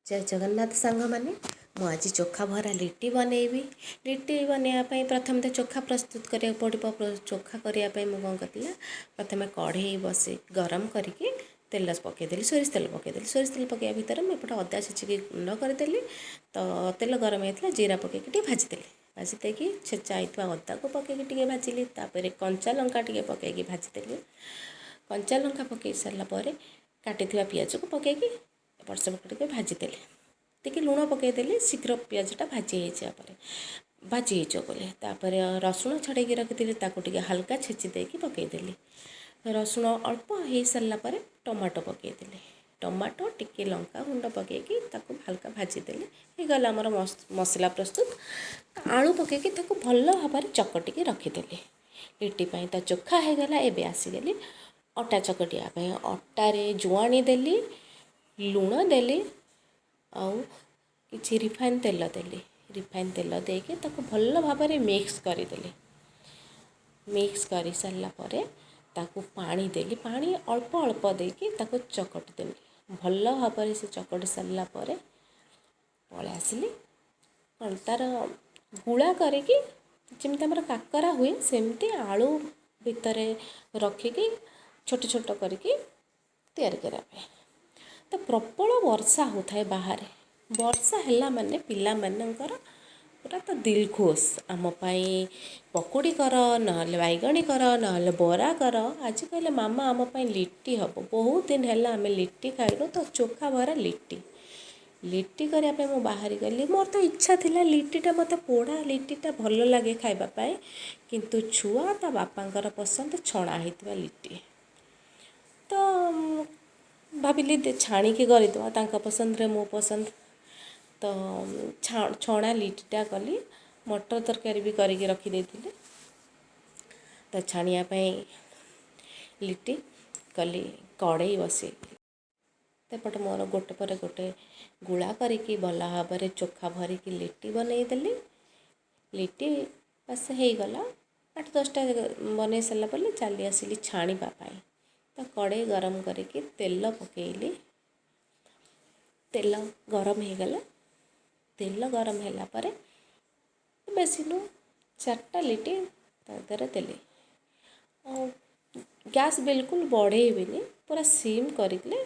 ଜୟ ଜଗନ୍ନାଥ ସାଙ୍ଗମାନେ, ମୁଁ ଆଜି ଚୋଖା ଭରା ଲିଟି ବନେଇବି। ଲିଟି ବନେଇବା ପାଇଁ ପ୍ରଥମେ ତ ଚୋଖା ପ୍ରସ୍ତୁତ କରିବାକୁ ପଡ଼ିବ। ଚୋଖା କରିବା ପାଇଁ ମୁଁ କ'ଣ କରିଥିଲି? ପ୍ରଥମେ କଢ଼େଇ ବସି ଗରମ କରିକି ତେଲ ପକାଇଦେଲି, ସୋରିଷ ତେଲ ପକାଇଦେଲି। ସୋରିଷ ତେଲ ପକାଇବା ଭିତରେ ମୁଁ ଏପଟେ ଅଦା ଛେଚିକି ଗୁଣ୍ଡ କରିଦେଲି। ତ ତେଲ ଗରମ ହେଇଥିଲା, ଜିରା ପକାଇକି ଟିକେ ଭାଜିଦେଲି। ଭାଜି ଦେଇକି ଛେଚା ହେଇଥିବା ଅଦାକୁ ପକାଇକି ଟିକେ ଭାଜିଲି। ତାପରେ କଞ୍ଚା ଲଙ୍କା ଟିକେ ପକାଇକି ଭାଜିଦେଲି। କଞ୍ଚା ଲଙ୍କା ପକାଇ ସାରିଲା ପରେ କାଟିଥିବା ପିଆଜକୁ ପକାଇକି ଏପଟ ସେପଟ ଟିକେ ଭାଜିଦେଲି। ଟିକେ ଲୁଣ ପକାଇଦେଲି, ଶୀଘ୍ର ପିଆଜଟା ଭାଜି ହେଇଯିବା ପରେ ଭାଜି ହେଇଯିବ ବୋଲି। ତାପରେ ରସୁଣ ଛଡ଼େଇକି ରଖିଥିଲି, ତାକୁ ଟିକେ ହାଲକା ଛେଚି ଦେଇକି ପକାଇଦେଲି। ରସୁଣ ଅଳ୍ପ ହେଇସାରିଲା ପରେ ଟମାଟୋ ପକାଇଦେଲି। ଟମାଟୋ ଟିକେ ଲଙ୍କା ଗୁଣ୍ଡ ପକାଇକି ତାକୁ ହାଲକା ଭାଜିଦେଲି। ହେଇଗଲା ଆମର ମସଲା ପ୍ରସ୍ତୁତ। ଆଳୁ ପକାଇକି ତାକୁ ଭଲ ଭାବରେ ଚକଟିକି ରଖିଦେଲି ଲିଟି ପାଇଁ। ତ ଚୋଖା ହେଇଗଲା। ଏବେ ଆସିଗଲି ଅଟା ଚକଟିବା ପାଇଁ। ଅଟାରେ ଜୁଆଣି ଦେଲି, ଲୁଣ ଦେଲି ଆଉ କିଛି ରିଫାଇନ୍ ତେଲ ଦେଲି। ରିଫାଇନ୍ ତେଲ ଦେଇକି ତାକୁ ଭଲ ଭାବରେ ମିକ୍ସ କରିଦେଲି। ମିକ୍ସ କରିସାରିଲା ପରେ ତାକୁ ପାଣି ଦେଲି। ପାଣି ଅଳ୍ପ ଅଳ୍ପ ଦେଇକି ତାକୁ ଚକଟି ଦେଲି ଭଲ ଭାବରେ। ସେ ଚକଟି ସାରିଲା ପରେ ପଳେଇ ଆସିଲି କ'ଣ ତା'ର ଗୁଳା କରିକି, ଯେମିତି ଆମର କାକରା ହୁଏ ସେମିତି ଆଳୁ ଭିତରେ ରଖିକି ଛୋଟ ଛୋଟ କରିକି ତିଆରି କରିବା ପାଇଁ। ତ ପ୍ରବଳ ବର୍ଷା ହେଉଥାଏ ବାହାରେ। ବର୍ଷା ହେଲା ମାନେ ପିଲାମାନଙ୍କର ପୁରା ତ ଦିଲ ଖୁସ୍, ଆମ ପାଇଁ ପକୁଡ଼ି କର, ନହେଲେ ବାଇଗଣୀ କର, ନହେଲେ ବରା କର। ଆଜି କହିଲେ, ମାମା, ଆମ ପାଇଁ ଲିଟି ହେବ, ବହୁତ ଦିନ ହେଲା ଆମେ ଲିଟି ଖାଇନୁ। ତ ଚୋଖା ଭରା ଲିଟି। ଲିଟି କରିବା ପାଇଁ ମୁଁ ବାହାରି ଗଲି। ମୋର ତ ଇଚ୍ଛା ଥିଲା ଲିଟିଟା, ମୋତେ ପୋଡ଼ା ଲିଟିଟା ଭଲ ଲାଗେ ଖାଇବା ପାଇଁ। କିନ୍ତୁ ଛୁଆ ତା ବାପାଙ୍କର ପସନ୍ଦ ଛଣା ହେଇଥିବା ଲିଟି। ତ ଭାବିଲି ଛାଣିକି କରିଦେବା, ତାଙ୍କ ପସନ୍ଦରେ ମୋ ପସନ୍ଦ। ତ ଛଣା ଲିଟିଟା କଲି। ମଟର ତରକାରୀ ବି କରିକି ରଖିଦେଇଥିଲି। ତ ଛାଣିବା ପାଇଁ ଲିଟି କଲି, କଡ଼େଇ ବସେଇଲି। ସେପଟେ ମୋର ଗୋଟେ ପରେ ଗୋଟେ ଗୁଳା କରିକି ଭଲ ଭାବରେ ଚୋଖା ଭରିକି ଲିଟି ବନେଇଦେଲି। ଲିଟି ବାସ୍ ହେଇଗଲା। 8-10ଟା ବନେଇ ସାରିଲା ପରେ ଚାଲି ଆସିଲି ଛାଣିବା ପାଇଁ। ତ କଡ଼େଇ ଗରମ କରିକି ତେଲ ପକାଇଲି। ତେଲ ଗରମ ହେଇଗଲା। ତେଲ ଗରମ ହେଲା ପରେ ବେଶୀ ନୁହଁ, ଚାରିଟା ଲିଟି ତା ଦେହରେ ଦେଲି। ଆଉ ଗ୍ୟାସ୍ ବିଲକୁଲ ବଢ଼େଇବିନି, ପୁରା ସିମ୍ କରିକିଲେ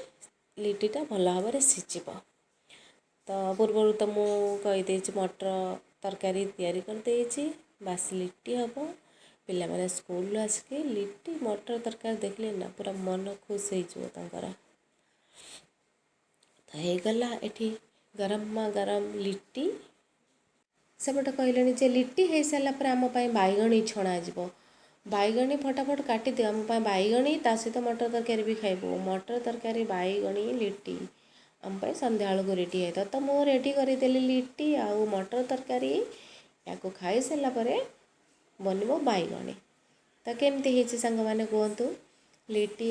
ଲିଟିଟା ଭଲ ଭାବରେ ସିଝିବ। ତ ପୂର୍ବରୁ ତ ମୁଁ କହିଦେଇଛି, ମଟର ତରକାରୀ ତିଆରି କରିଦେଇଛି, ବାସ୍ ଲିଟି ହେବ। ପିଲାମାନେ ସ୍କୁଲରୁ ଆସିକି ଲିଟି ମଟର ତରକାରୀ ଦେଖିଲେ ନା ପୁରା ମନ ଖୁସି ହେଇଯିବ ତାଙ୍କର। ତ ହେଇଗଲା ଏଠି ଗରମ ଗରମ ଲିଟି। ସେପଟେ କହିଲେଣି ଯେ ଲିଟି ହେଇସାରିଲା ପରେ ଆମ ପାଇଁ ବାଇଗଣୀ ଛଣାଯିବ, ବାଇଗଣୀ ଫଟାଫଟ କାଟିଦିଅ ଆମ ପାଇଁ ବାଇଗଣୀ, ତା ସହିତ ମଟର ତରକାରୀ ବି ଖାଇବୁ। ମଟର ତରକାରୀ, ବାଇଗଣୀ, ଲିଟି ଆମ ପାଇଁ ସନ୍ଧ୍ୟାବେଳକୁ ରେଡ଼ି ହେଇଥିବ। ତ ମୁଁ ରେଡ଼ି କରିଦେଲି ଲିଟି ଆଉ ମଟର ତରକାରୀ। ୟାକୁ ଖାଇସାରିଲା ପରେ ବନିବ ବାଇଗଣୀ। ତ କେମିତି ହେଇଛି ସାଙ୍ଗମାନେ କୁହନ୍ତୁ ଲିଟି।